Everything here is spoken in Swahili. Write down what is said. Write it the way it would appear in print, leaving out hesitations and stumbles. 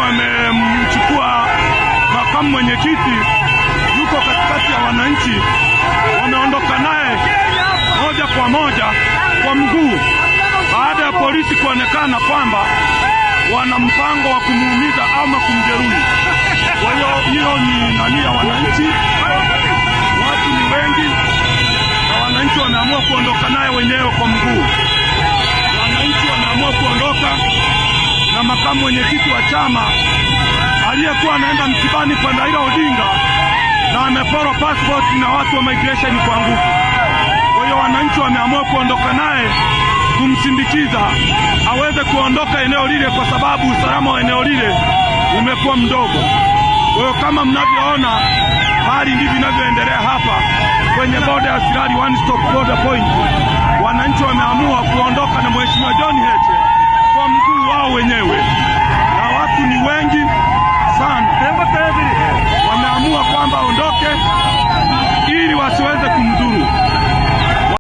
Wamemchukua makamu mwenyekiti, yuko katikati ya wananchi, wameondoka naye moja kwa moja kwa mguu, baada ya polisi kuonekana kwamba wana mpango wa kumuumiza ama kumjeruhi. Kwa hiyo hiyo ni nani ya wananchi, watu ni wengi na wananchi wameamua kuondoka naye wenyewe kwa mguu. Wananchi wameamua kuondoka na makamu mwenyekiti wa chama aliyekuwa anaenda msibani kwa Raila Odinga na ameporwa passport na watu wa migration kwa nguvu. Kwa hiyo wananchi wameamua kuondoka naye kumsindikiza aweze kuondoka eneo lile, kwa sababu usalama wa eneo lile umekuwa mdogo. Kwa hiyo kama mnavyoona, hali ndivyo inavyoendelea hapa kwenye boda ya Sirari One Stop Border Point. Wananchi wameamua kuondoka na Mheshimiwa John Heche.